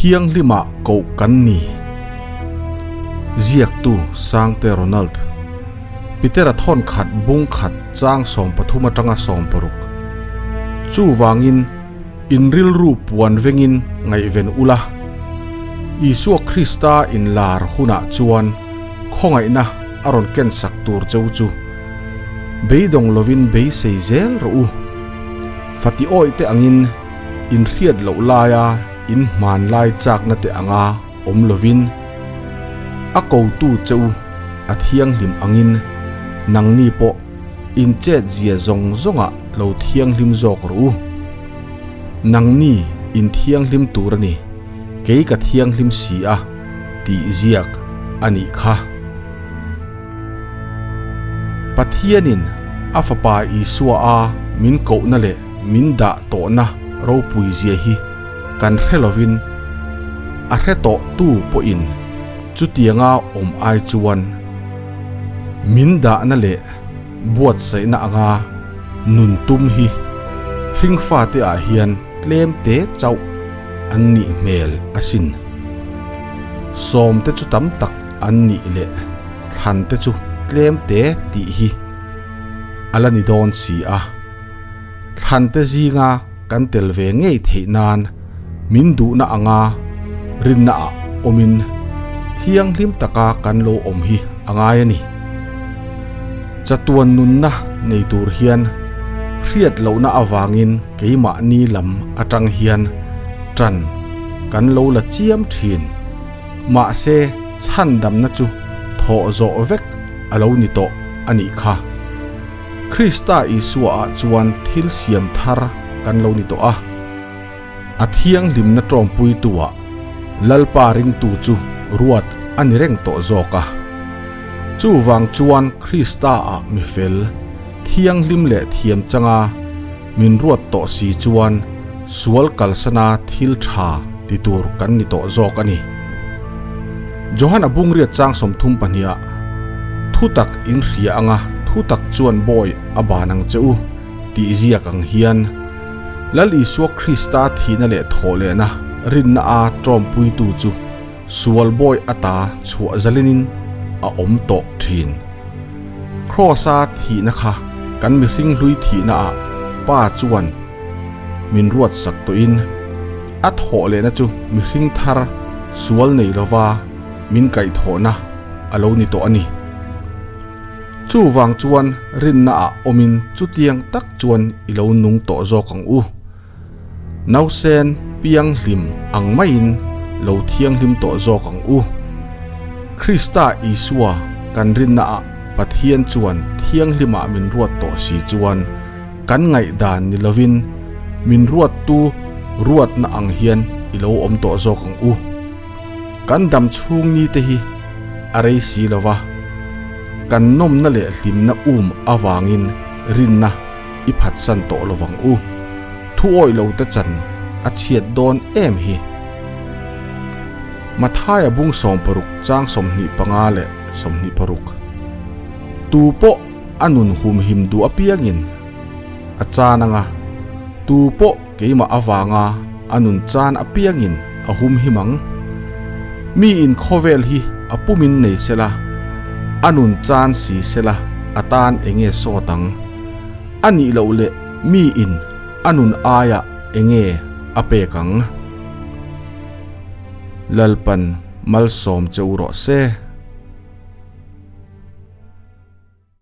Thianghlima koh kan ni. Ziaktu Sangte Ronald. Petera thawn khat bung khat chang 13 atanga 16. Chuvangin in rilru puan vengin ngaihven ula. Isua Krista inlar hunah chuan khawngaihna a rawn ken sak tur cheu chu beidawng lovin beisei zel rawh u. Fati awih te angin in hriat loh laia in hmanlai chakna te anga awm lovin a kotu cheu a thianghlim angin nangni pawh in chet zia zawng zawngah lo thianghlim zawk rawh u. Nangni in thianghlim tur a ni, kei ka thianghlim si a tih ziak a nih kha. Pathianin a Fapa Isua a min kohna leh min dah tawhna ropui zia hi kan hre lovin a hre tawh tu pawhin chutianga awm ai chuan min dahna leh buatsaihna anga nun tum hi hringfate ah hian tlem te chauh an nih hmel asin. Sawmte chu tam tak an nih leh thlan te chu tlem te tih hi a la ni dawn si a. Thlan te zinga kan tel ve ngei theih nan min duhna anga rinna ah awmin thianghlim taka kan lo awm hi a ngai a ni. Chatuan nunna nei tur hian hriat lohna avangin keimahni lam atang hian tan kan lo la chiam thin. Mahse, chhandamna chu thawh zawh vek a lo ni tawh a nih kha. Krista Isua-ah chuan thil siam thar kan lo ni tawh a. A thianghlimna tawngpuitu-ah Lalpa ringtu chu ruat a ni reng tawh zawk a. Chuvang chuan Krista-ah mi fel, thianghlim leh thiam changa min ruat tawh si chuan sual kalsana thil tha ti tur kan ni tawh zawk a ni. Johana Bungriat chang 32 ah, Thutak in hria anga thutak chuan bawi a ban ang che u tih ziak ang hian Lal Isua Krista thihna leh thawhlehna rinna a tawmpuitu chu sual bawi ata chhuah zalinin a awm tawh thin. Kraws-a thihna kha kan mihring hlui thihna ah Pa chuan min ruat sak tawhin a thawh lehna chu mihring thar sual nei lova min kaihthawhna a lo ni tawh a ni. Chuvang chuan rinna ah awmin chutiang tak chuan i lo nung tawh zawk ang u. Nausen pianghlim ang maiin lo thianghlim tawh zawk ang u. Krista Isua kan rinna ah Pathian chuan thianghlimah min ruat tawh si chuan kan ngaihdan ni lovin min ruattu ruatna ang hian i lo awm tawh zawk ang u. Kan dam chhung ni te hi a rei si lova, kan nawmna leh hlimna um avangin rinna i phatsan tawh lovang u. Thu awih lo te chan a chhiat dawn em hi. Mathaia bung 60 chang 25 leh 26. Tu pawh a nun humhim duh apiangin a chan anga, tu pawh keimah avanga a nun chan apiangin a humhim ang. Mi in khawvel hi a pumin nei sela, a nun chan si sela a tan enge sawt ang. A nih loh leh mi in a nun aiah enge a pek ang. Lalpan malsawm che u rawh se.